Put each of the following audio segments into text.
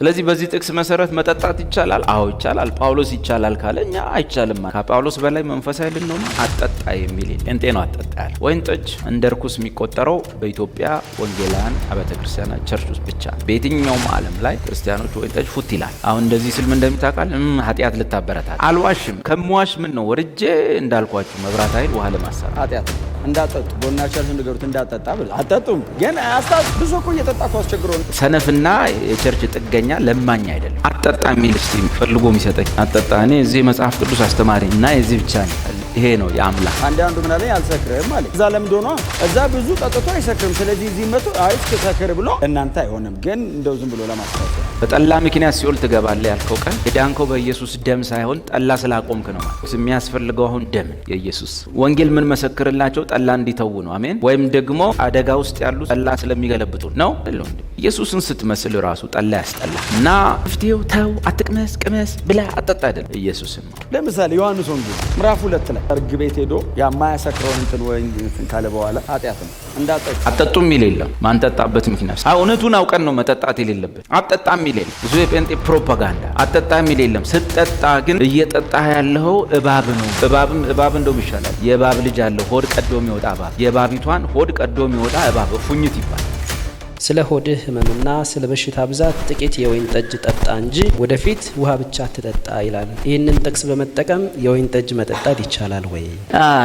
ስለዚህ በዚህ ጥቅስ መሰረት መጠጣት ይቻላል? አዎ ይቻላል። ጳውሎስ ይቻላል ካለ እኛ አይቻልም። ከጳውሎስ በላይ መንፈሳዊ ልንሆን አጠጣ የሚል ጴንጤ ነው አጠጣ ያለ። ወይን ጠጅ እንደ ርኩስ የሚቆጠረው በኢትዮጵያ ወንጌላውያን አብያተ ክርስቲያናት church ውስጥ ብቻ። በየትኛውም ዓለም ላይ ክርስቲያኖች ወይን ጠጅ ፉት ይላል። አሁን እንደዚህ ስል ምን እንደሚታውቃል? ኃጢአት ልታበረታል። አልዋሽም። ከምዋሽ ምን ነው ወርጄ እንዳልኳችሁ መብራት ኃይል ውሃ ለማሰራት ኃጢአት እንዳጠጡ ጎናቸው ንገሩት፣ እንዳጠጣ ብሎ አጠጡም። ግን ብዙ እኮ እየጠጣ እኮ አስቸግሮ ነው። ሰነፍና የ church ጥገኛ ለማኝ አይደለም። አጠጣ የሚል እስቲ ፈልጎ የሚሰጠኝ አጠጣ። እኔ እዚህ መጽሐፍ ቅዱስ አስተማሪ እና የዚህ ብቻ ነው። ይሄ ነው የአምላክ። አንድ አንዱ ምን አለኝ፣ አልሰክርም አለኝ። እዛ ለምዶ ነዋ። እዛ ብዙ ጠጥቶ አይሰክርም። ስለዚህ እዚህ መጥቶ አይ እስክሰክር ብሎ እናንተ አይሆንም። ግን እንደው ዝም ብሎ ለማስታወስ በጠላ ምክንያት ሲኦል ትገባለህ ያልከው ቀን የዳንከው በኢየሱስ ደም ሳይሆን ጠላ ስላቆምክ ነው። ማለት የሚያስፈልገው አሁን ደም የኢየሱስ ወንጌል ምን መሰክርላቸው ጠላ እንዲተዉ ነው። አሜን። ወይም ደግሞ አደጋ ውስጥ ያሉ ጠላ ስለሚገለብጡ ነው። ኢየሱስን ስትመስል ራሱ ጠላ ያስጠላ እና መፍትሄው ተው፣ አትቅመስ፣ ቅመስ፣ ብላ፣ አጠጣ አይደለም። ኢየሱስን ነው። ለምሳሌ ዮሐንስ ወንጌል ምዕራፍ 2 ላይ ሰርግ ቤት ሄዶ የማያሰክረውን እንትን ወይ እንትን ካለ በኋላ ኃጢአት ነው እንዳጠጡ አጠጡ የሚል የለም። ማንጠጣበት ምክንያት እውነቱን አውቀን ነው መጠጣት የሌለብን። አጠጣ የሚል የለም። ብዙ የጴንጤ ፕሮፓጋንዳ አጠጣ የሚል የለም። ስጠጣ ግን እየጠጣህ ያለኸው እባብ ነው። እባብም እባብ እንደውም ይሻላል። የእባብ ልጅ አለ ሆድ ቀዶ የሚወጣ እባብ፣ የእባቢቷን ሆድ ቀዶ የሚወጣ እባብ እፉኝት ይባላል። ስለ ሆድህ ህመምና ስለ በሽታ ብዛት ጥቂት የወይን ጠጅ ጠጣ እንጂ ወደፊት ውሃ ብቻ ትጠጣ ይላል። ይህንን ጥቅስ በመጠቀም የወይን ጠጅ መጠጣት ይቻላል ወይ?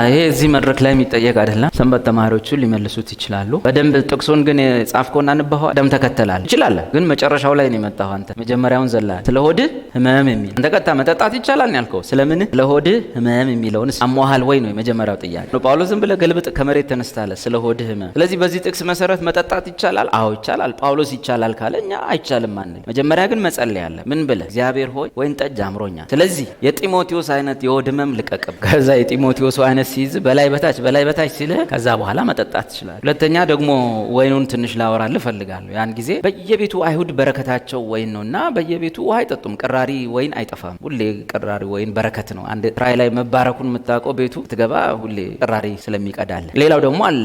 ይሄ እዚህ መድረክ ላይ የሚጠየቅ አይደለም። ሰንበት ተማሪዎቹ ሊመልሱት ይችላሉ። በደንብ ጥቅሱን ግን የጻፍከውና አንብበኸው ደም ተከተላል ይችላል። ግን መጨረሻው ላይ ነው የመጣኸው አንተ መጀመሪያውን ዘላል። ስለ ሆድህ ህመም የሚል አንተ ቀጥታ መጠጣት ይቻላል ነው ያልከው። ስለምን ስለ ሆድህ ህመም የሚለውን አሟሃል ወይ ነው የመጀመሪያው ጥያቄ። ጳውሎስ ዝም ብለህ ገልብጥ ከመሬት ተነስታለ ስለ ሆድህ ህመም። ስለዚህ በዚህ ጥቅስ መሰረት መጠጣት ይቻላል? አዎ ይቻላል። ጳውሎስ ይቻላል ካለ እኛ አይቻልም አንል። መጀመሪያ ግን መጸለይ አለ። ምን ብለህ? እግዚአብሔር ሆይ ወይን ጠጅ አምሮኛል፣ ስለዚህ የጢሞቴዎስ አይነት የሆድ ህመም ልቀቅብ። ከዛ የጢሞቴዎስ አይነት ሲይዝ በላይ በታች በላይ በታች ሲልህ ከዛ በኋላ መጠጣት ትችላለህ። ሁለተኛ ደግሞ ወይኑን ትንሽ ላወራልህ እፈልጋለሁ። ያን ጊዜ በየቤቱ አይሁድ በረከታቸው ወይን ነውና በየቤቱ ውሃ አይጠጡም። ቅራሪ ወይን አይጠፋም። ሁሌ ቅራሪ ወይን በረከት ነው። አንድ ራእይ ላይ መባረኩን የምታውቀው ቤቱ ትገባ ሁሌ ቅራሪ ስለሚቀዳል። ሌላው ደግሞ አለ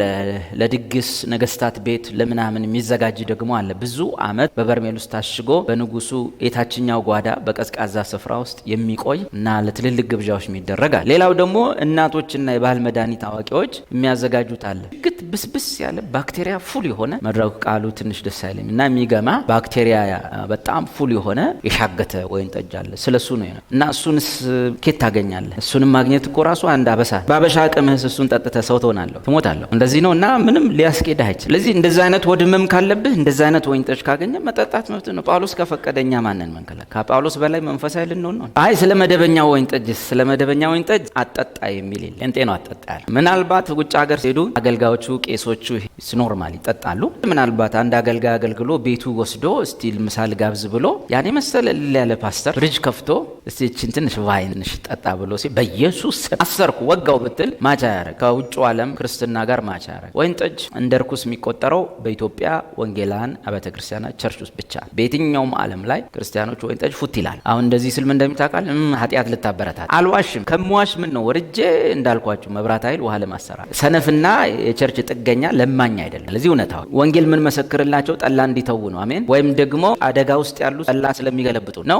ለድግስ ነገስታት ቤት ለምናምን የሚዘጋጅ ደግሞ አለ። ብዙ አመት በበርሜል ውስጥ ታሽጎ በንጉሱ የታችኛው ጓዳ በቀዝቃዛ ስፍራ ውስጥ የሚቆይ እና ለትልልቅ ግብዣዎች የሚደረግ አለ። ሌላው ደግሞ እናቶችና የባህል መድኃኒት አዋቂዎች የሚያዘጋጁት አለ። ግት ብስብስ ያለ ባክቴሪያ full የሆነ መድረኩ ቃሉ ትንሽ ደስ አይልም እና የሚገማ ባክቴሪያ በጣም full የሆነ የሻገተ ወይን ጠጅ አለ። ስለሱ ነው እና እሱንስ ኬት ታገኛለህ? እሱንም ማግኘት እኮ ራሱ አንድ አበሳ። በአበሻ ቅምህስ እሱን ጠጥተህ ሰው ትሆናለህ፣ ትሞታለህ። እንደዚህ ነው እና ምንም ሊያስኬድህ አይችልም። ስለዚህ እንደዚህ አይነት ሆድ ህመም ካለብህ እንደዚህ አይነት ወይን ጠጅ ካገኘ መጠጣት መብት ነው። ጳውሎስ ከፈቀደኛ ማንን መንከለክ? ከጳውሎስ በላይ መንፈሳዊ ልንሆን ነው? አይ ስለ መደበኛ ወይን ጠጅ ስለ መደበኛ ወይን ጠጅ አጠጣ የሚል የለም። ጴንጤ ነው አጠጣ ያለ። ምናልባት ውጭ ሀገር ሲሄዱ አገልጋዮቹ ቄሶቹ normal ይጠጣሉ። ምናልባት አንድ አገልጋይ አገልግሎ ቤቱ ወስዶ እስቲ ምሳ ልጋብዝ ብሎ ያን የመሰለ እልል ያለ ፓስተር ፍሪጅ ከፍቶ እስቲ እቺን ትንሽ wine ትንሽ ጠጣ ብሎ ሲል በኢየሱስ አሰርኩ ወጋው ብትል match አያረግ። ከውጭ ዓለም ክርስትና ጋር match አያረግ። ወይን ጠጅ እንደ ርኩስ የሚቆጠረው በኢትዮጵያ ወንጌላውያን አብያተ ክርስቲያናት church ውስጥ ብቻ። በየትኛውም ዓለም ላይ ክርስቲያኖች ወይን ጠጅ ፉት ይላል። አሁን እንደዚህ ስል ምን እንደሚታውቃል? ኃጢአት ልታበረታል። አልዋሽም። ከምዋሽ ምን ነው ወርጄ እንዳልኳችሁ መብራት ኃይል ውሃ ለማሰራት ሰነፍና የ church ጥገኛ ለማኝ አይደለም። ለዚህ እውነታው ወንጌል ምን መሰክርላቸው ጠላ እንዲተዉ ነው። አሜን። ወይም ደግሞ አደጋ ውስጥ ያሉ ጠላ ስለሚገለብጡ ነው።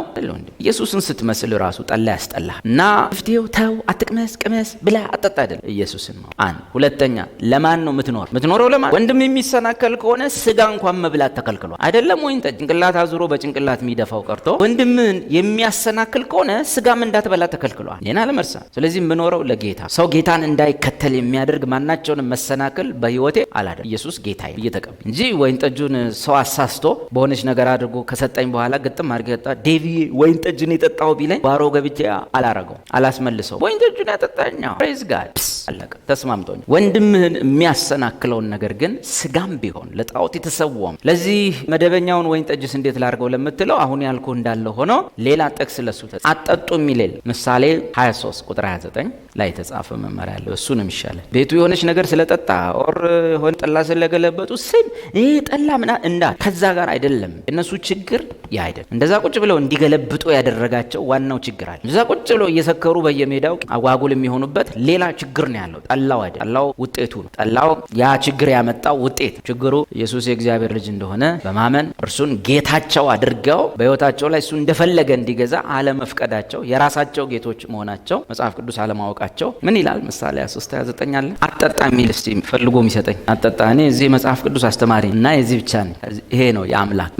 ኢየሱስን ስትመስል ራሱ ጠላ ያስጠላ እና መፍትሄው ተው፣ አትቅመስ፣ ቅመስ፣ ብላ፣ አጠጣ አይደለም። ኢየሱስን ነው። አንድ ሁለተኛ ለማን ነው የምትኖር? የምትኖረው ለማን? ወንድም የሚሰናከል ከሆነ ስጋ እንኳን መብላት ተከልክሏል። አይደለም ወይን ጠጅ ጭንቅላት አዙሮ በጭንቅላት የሚደፋው ቀርቶ ወንድምህን የሚያሰናክል ከሆነ ስጋም እንዳትበላ ተከልክሏል። ይህን አለመርሳት። ስለዚህ የምኖረው ለጌታ። ሰው ጌታን እንዳይከተል የሚያደርግ ማናቸውንም መሰናክል በህይወቴ አላደርግም። ኢየሱስ ጌታ እየተቀበል እንጂ ወይን ጠጁን ሰው አሳስቶ በሆነች ነገር አድርጎ ከሰጠኝ በኋላ ግጥም አድርጌ ጠጣ ዴቪ ወይን ጠጅን የጠጣው ቢለኝ ባሮ ገብቼ አላረገው አላስመልሰው። ወይን ጠጁን ያጠጣኛ praise God አለቀ። ተስማምቶኝ ወንድምህን የሚያሰናክለውን ነገር ግን ስጋም ቢሆን ለጣዖት የተሰዋም። ለዚህ መደበኛውን ወይን ጠጅስ እንዴት ላድርገው ለምትለው አሁን ያልኩህ እንዳለ ሆኖ ሌላ ጥቅስ ለሱ አጠጡ የሚል ምሳሌ 23 ቁጥር 29 ላይ የተጻፈ መመሪያ አለ። እሱ ነው የሚሻለው። ቤቱ የሆነች ነገር ስለጠጣ or የሆነ ጠላ ስለገለበጡ ስም ይሄ ጠላ ምና እንዳ ከዛ ጋር አይደለም። እነሱ ችግር ያ አይደለም። እንደዛ ቁጭ ብለው እንዲገለብጡ ያደረጋቸው ዋናው ችግር አለ። እንደዛ ቁጭ ብለው እየሰከሩ በየሜዳው አጓጉል የሚሆኑበት ሌላ ችግር ነው ያለው። ጠላው አይደለም። ጠላው ውጤቱ ነው። ጠላው ያ ችግር ያመጣው ውጤት። ችግሩ ኢየሱስ የእግዚአብሔር ልጅ እንደሆነ በማመን እርሱን ጌታቸው አድርገው በሕይወታቸው ላይ እሱ እንደፈለገ እንዲገዛ አለመፍቀዳቸው፣ የራሳቸው ጌቶች መሆናቸው፣ መጽሐፍ ቅዱስ አለማወቃቸው። ምን ይላል? ምሳሌ 3:29 አለ። አትጠጣ የሚል እስቲ ፈልጎ የሚሰጠኝ አትጠጣ። እኔ እዚህ መጽሐፍ ቅዱስ አስተማሪ እና የዚህ ብቻ ነኝ። ይሄ ነው የአምላክ።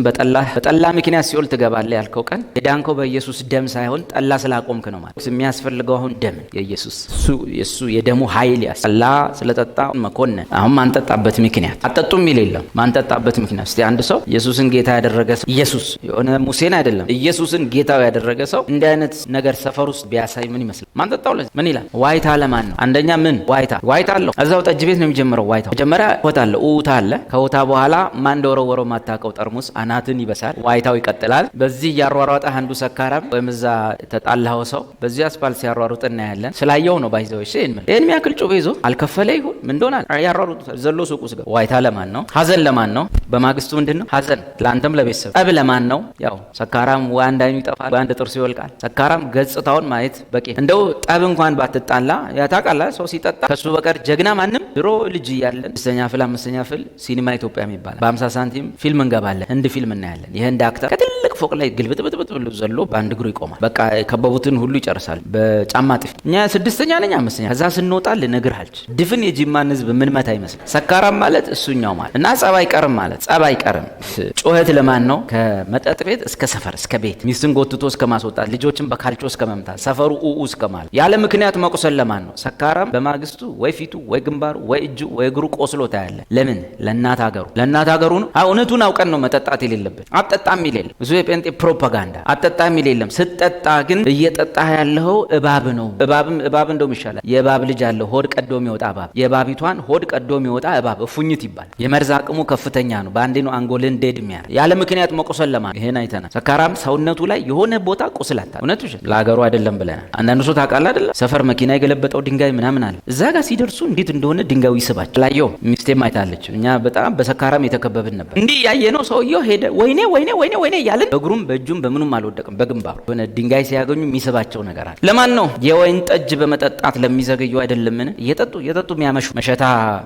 በጠላ ምክንያት ሲኦል ትገባለህ ያልከው ቀን የዳንከው በኢየሱስ ደም ሳይሆን ጠላ ስላቆምክ ነው ማለት። የሚያስፈልገው አሁን ደም የኢየሱስ እሱ የደሙ ኃይል ያስ ጠላ ስለጠጣ መኮንን። አሁን ማንጠጣበት ምክንያት አትጠጡ የሚል የለም። ማንጠጣበት ምክንያት እስቲ አንድ ሰው ኢየሱስን ጌታ ያደረገ ሰው፣ ኢየሱስ የሆነ ሙሴን አይደለም፣ ኢየሱስን ጌታው ያደረገ ሰው እንዲህ አይነት ነገር ሰፈር ውስጥ ቢያሳይ ምን ይመስላል? ማንጠጣው ለዚህ ምን ይላል? ዋይታ ለማን ነው? አንደኛ ምን ዋይታ ዋይታ አለው። እዛው ጠጅ ቤት ነው የሚጀምረው ዋይታው። መጀመሪያ ሆታ አለ፣ ኡታ አለ። ከውታ በኋላ ማን እንደወረወረው ማታውቀው ጠርሙስ አናትን ይበሳል። ዋይታው ይቀጥላል። በዚህ እያሯሯጠ አንዱ ሰካራም ወይም እዛ ተጣላኸው ሰው በዚህ አስፋልት ሲያሯሩጥ እናያለን። ስላየው ነው ባይዘው። እሺ ይሄን የሚያክል ጩቤ ይዞ አልከፈለ ይሁን ምን እንደሆነ ያሯሩጡታል። ዘሎ ሱቁ ስገባ ዋይታ ለማን ነው? ሀዘን ለማን ነው? በማግስቱ ምንድን ነው ሀዘን? ለአንተም ለቤተሰብ። ጠብ ለማን ነው? ያው ሰካራም ወይ አንድ አይኑ ይጠፋል፣ ወይ አንድ ጥርሱ ይወልቃል። ሰካራም ገጽታውን ማየት በቂ። እንደው ጠብ እንኳን ባትጣላ ያ ታውቃለህ፣ ሰው ሲጠጣ ከሱ በቀር ጀግና ማንም። ድሮ ልጅ እያለን 6ኛ ክፍል 5ኛ ክፍል ሲኒማ ኢትዮጵያ የሚባል በ50 ሳንቲም ፊልም እንገባለን። ህንድ ፊልም እናያለን። የህንድ actor ከትልቅ ፎቅ ላይ ግልብጥብጥብጥ ብሎ ዘሎ በአንድ እግሩ ይቆማል። በቃ የከበቡትን ሁሉ ይጨርሳል በጫማ ጥፊ። እኛ 6ኛ ነኝ 5ኛ። ከዛ ስንወጣ ልነግርህ አልችልም። ድፍን የጂማን ህዝብ ምን መታ ይመስል። ሰካራም ማለት እሱኛው ማለት እና ጸብ አይቀርም ማለት ጸብ አይቀርም። ጩኸት ለማን ነው? ከመጠጥ ቤት እስከ ሰፈር እስከ ቤት ሚስትን ጎትቶ እስከ ማስወጣት፣ ልጆችን በካልቾ እስከ መምታት፣ ሰፈሩ ኡኡ እስከ ማለት። ያለ ምክንያት መቁሰል ለማን ነው? ሰካራም በማግስቱ ወይ ፊቱ ወይ ግንባሩ ወይ እጁ ወይ እግሩ ቆስሎ ታያለህ። ለምን? ለእናት ሀገሩ ለእናት ሀገሩ ነው። እውነቱን አውቀን ነው መጠጣት የሌለብን። አትጠጣ የሚል የለም። ብዙ የጴንጤ ፕሮፓጋንዳ አትጠጣ የሚል የለም። ስትጠጣ ግን እየጠጣህ ያለኸው እባብ ነው። እባብም እባብ እንደውም ይሻላል። የእባብ ልጅ አለ ሆድ ቀዶ የሚወጣ እባብ። የእባቢቷን ሆድ ቀዶ የሚወጣ እባብ እፉኝት ይባላል። የመርዝ አቅሙ ከፍተኛ ነው። በአንዴ ነው አንጎልን dead የሚያደርግ። ያለ ምክንያት መቁሰል ለማን? ይሄን አይተናል። ሰካራም ሰውነቱ ላይ የሆነ ቦታ ቁስል አታ እውነቱ ለሀገሩ አይደለም ብለናል። አንዳንዱ ሰው ታውቃለህ አይደለም ሰፈር መኪና የገለበጠው ድንጋይ ምናምን አለ። እዛ ጋር ሲደርሱ እንዴት እንደሆነ ድንጋዩ ይስባቸው። ላየው ሚስቴም አይታለች። እኛ በጣም በሰካራም የተከበብን ነበር። እንዲህ ያየነው ሰውየው ሄደ። ወይኔ ወይኔ ወይኔ ወይኔ እያልን በእግሩም በእጁም በምኑም አልወደቅም። በግንባሩ የሆነ ድንጋይ ሲያገኙ የሚስባቸው ነገር አለ። ለማን ነው? የወይን ጠጅ በመጠጣት ለሚዘገዩ አይደለምን? እየጠጡ እየጠጡ የሚያመሹ መሸታ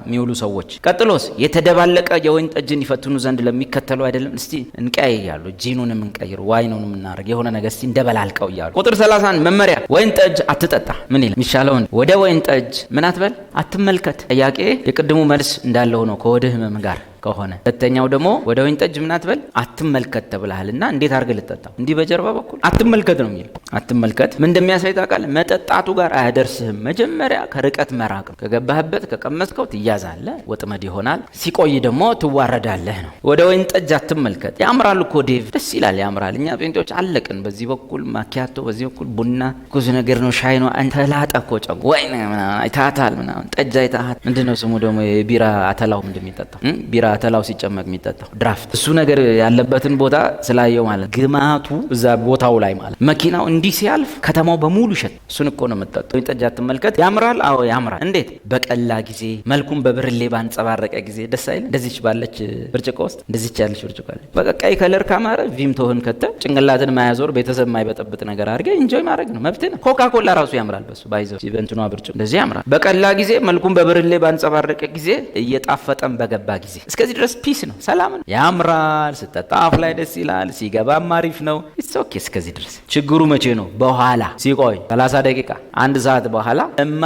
የሚውሉ ሰዎች። ቀጥሎስ የተደባለቀ የወይን ጠጅን ይፈትኑ ዘንድ ለሚከተሉ አይደለም? እስቲ እንቀያይ እያሉ ጂኑንም እንቀይር ዋይኑንም እናደርግ የሆነ ነገር እስቲ እንደበላልቀው እያሉ። ቁጥር 31 መመሪያ ወይን ጠጅ አትጠጣ። ምን ይላል? የሚሻለውን ወደ ወይን ጠጅ ምን አትበል አትመልከት። ጥያቄ የቅድሙ መልስ እንዳለው ነው ከሆድህ ህመም ጋር ከሆነ። ሁለተኛው ደግሞ ወደ ወይን ጠጅ ምን አትበል አትመልከት ተብለሃልና እንዴት አድርገህ ልትጠጣው? እንዲህ በጀርባ በኩል አትመልከት ነው የሚለው። አትመልከት ምን እንደሚያሳይ ታውቃለህ? መጠጣቱ ጋር አያደርስህም። መጀመሪያ ከርቀት መራቅ። ከገባህበት ከቀመስከው ትያዛለህ፣ ወጥመድ ይሆናል። ሲቆይ ደግሞ ትዋረዳለህ ነው። ወደ ወይን ጠጅ አትመልከት። ያምራል እኮ ዴቭ፣ ደስ ይላል፣ ያምራል። እኛ ጴንጤዎች አለቅን። በዚህ በኩል ማኪያቶ፣ በዚህ በኩል ቡና፣ ኩዝ ነገር ነው፣ ሻይ ነው። አንተ ላጠ እኮ ጨው ወይን ምናምን አይተሃታል፣ ምናምን ጠጅ አይተሃት። ምንድነው ስሙ ደግሞ የቢራ አተላው እንደሚጠጣው ቢራ አተላው ሲጨመቅ የሚጠጣው ድራፍት፣ እሱ ነገር ያለበትን ቦታ ስላየው ማለት ግማቱ እዛ ቦታው ላይ ማለት መኪናው እንዲህ ሲያልፍ ከተማው በሙሉ ይሸት። እሱን እኮ ነው የምትጠጣው። ወይን ጠጅ አትመልከት። ያምራል። አዎ ያምራል። እንዴት? በቀላ ጊዜ መልኩም በብርሌ ባንጸባረቀ ጊዜ ደስ አይልም? እንደዚች ባለች ብርጭቆ ውስጥ እንደዚች ያለች ብርጭቆ አለች። በቃ ቀይ color ካማረ ቪምቶህን ከተ ጭንቅላትን ማያዞር ቤተሰብ የማይበጠብጥ ነገር አድርገህ enjoy ማድረግ ነው መብት ነው። ኮካ ኮላ ራሱ ያምራል። በሱ ባይዘው በእንትኗ ብርጭቆ እንደዚህ ያምራል። በቀላ ጊዜ መልኩም በብርሌ ባንጸባረቀ ጊዜ እየጣፈጠን በገባ ጊዜ እስከዚህ ድረስ peace ነው፣ ሰላም ነው። ያምራል። ስጠጣ አፍ ላይ ደስ ይላል። ሲገባም አሪፍ ነው። It's okay እስከዚህ ድረስ። ችግሩ መቼ ነው? በኋላ ሲቆይ 30 ደቂቃ አንድ ሰዓት በኋላ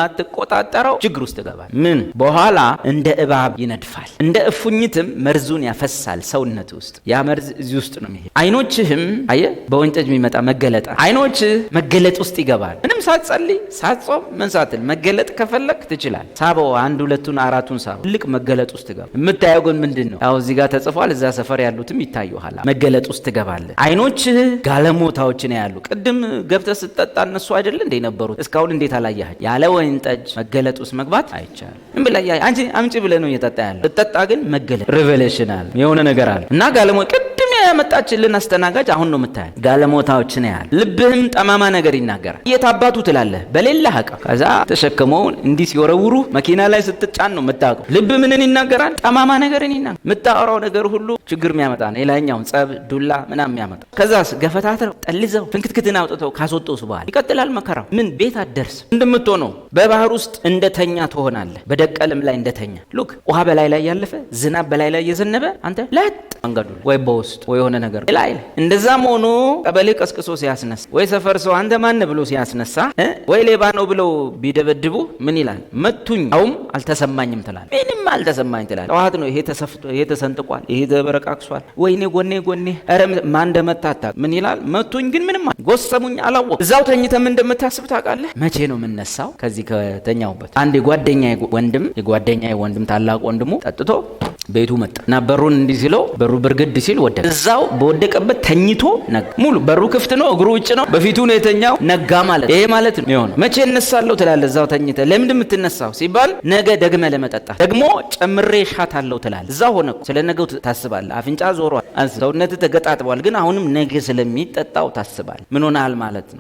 የማትቆጣጠረው ችግር ውስጥ ይገባል። ምን በኋላ እንደ እባብ ይነድፋል፣ እንደ እፉኝትም መርዙን ያፈሳል ሰውነት ውስጥ። ያ መርዝ እዚህ ውስጥ ነው የሚሄድ። አይኖችህም አየህ፣ በወይን ጠጅ የሚመጣ መገለጥ አይኖችህ መገለጥ ውስጥ ይገባል። ምንም ሳትጸልይ ሳትጾም ምን ሳትል መገለጥ ከፈለክ ትችላለህ። ሳበው፣ አንድ ሁለቱን አራቱን ሳበው፣ ትልቅ መገለጥ ውስጥ ይገባል። የምታየው ግን ምንድን ነው? ያው እዚህ ጋር ተጽፏል፣ እዛ ሰፈር ያሉትም ይታዩሃል። መገለጥ ውስጥ ትገባለህ። አይኖችህ ጋለሞታዎችን ያሉ ቅድም ገብተህ ስትጠጣ እነሱ አይደል እንደ ነበሩት እስካሁን እንዴት አላየሃቸው? ያለ ወይን ጠጅ መገለጥ ውስጥ መግባት አይቻልም። እምብላ አንቺ አምጪ ብለህ ነው እየጠጣ ያለው። ስትጠጣ ግን መገለጥ revelation አለ፣ የሆነ ነገር አለ እና ጋለሞ ቅድም ያመጣችልን አስተናጋጅ አሁን ነው የምታያል። ጋለሞታዎችን ያህል ልብህም ጠማማ ነገር ይናገራል። የት አባቱ ትላለህ በሌላ አቅም። ከዛ ተሸክመው እንዲህ ሲወረውሩ መኪና ላይ ስትጫን ነው የምታውቀው። ልብ ምንን ይናገራል? ጠማማ ነገርን ይናገራል። የምታወራው ነገር ሁሉ ችግር የሚያመጣ ነው። የላይኛውን ጸብ፣ ዱላ ምናምን የሚያመጣ። ከዛስ ገፈታትረው ጠልዘው ፍንክትክትን አውጥተው ካስወጡስ በኋላ ይቀጥላል መከራው። ምን ቤት አትደርስ እንደምትሆነው በባህር ውስጥ እንደተኛ ትሆናለህ። በደቀልም ላይ እንደተኛ። Look፣ ውሃ በላይ ላይ ያለፈ፣ ዝናብ በላይ ላይ እየዘነበ አንተ ለጥ መንገዱ ላይ ወይ በውስጥ ወይ የሆነ ነገር ላይ። እንደዛም ሆኖ ቀበሌ ቀስቅሶ ሲያስነሳ ወይ ሰፈር ሰው አንተ ማን ብሎ ሲያስነሳ ወይ ሌባ ነው ብለው ቢደበድቡ ምን ይላል? መቱኝ አውም አልተሰማኝም ትላል። ምንም አልተሰማኝ ትላል። ጠዋት ነው ይሄ ተሰፍቶ፣ ይሄ ተሰንጥቋል፣ ይሄ ተበረቃቅሷል። ወይኔ ጎኔ ጎኔ፣ ኧረ ማን እንደመታታ ምን ይላል? መቱኝ ግን ምንም ጎሰሙኝ አላወቅም። እዛው ተኝተህ ምን እንደምታስብ ታውቃለህ? መቼ ነው የምነሳው ከዚህ ከተኛሁበት? አንድ የጓደኛዬ ወንድም ታላቅ ወንድሙ ጠጥቶ ቤቱ መጣ እና በሩን እንዲህ ሲለው በሩ ብርግድ ሲል ወደቀ። እዛው በወደቀበት ተኝቶ ነጋ። ሙሉ በሩ ክፍት ነው፣ እግሩ ውጭ ነው፣ በፊቱ ነው የተኛው። ነጋ ማለት ይሄ ማለት ነው የሆነው። መቼ እነሳለሁ ትላለህ እዛው ተኝተህ። ለምንድን የምትነሳው ሲባል ነገ ደግመህ ለመጠጣት፣ ደግሞ ጨምሬ ሻታለሁ ትላለህ። እዛው ሆነ እኮ ስለ ነገው ታስባለህ። አፍንጫ ዞሯል፣ ሰውነትህ ተገጣጥቧል። ግን አሁንም ነገ ስለሚጠጣው ታስባለህ። ምን ሆነሃል ማለት ነው።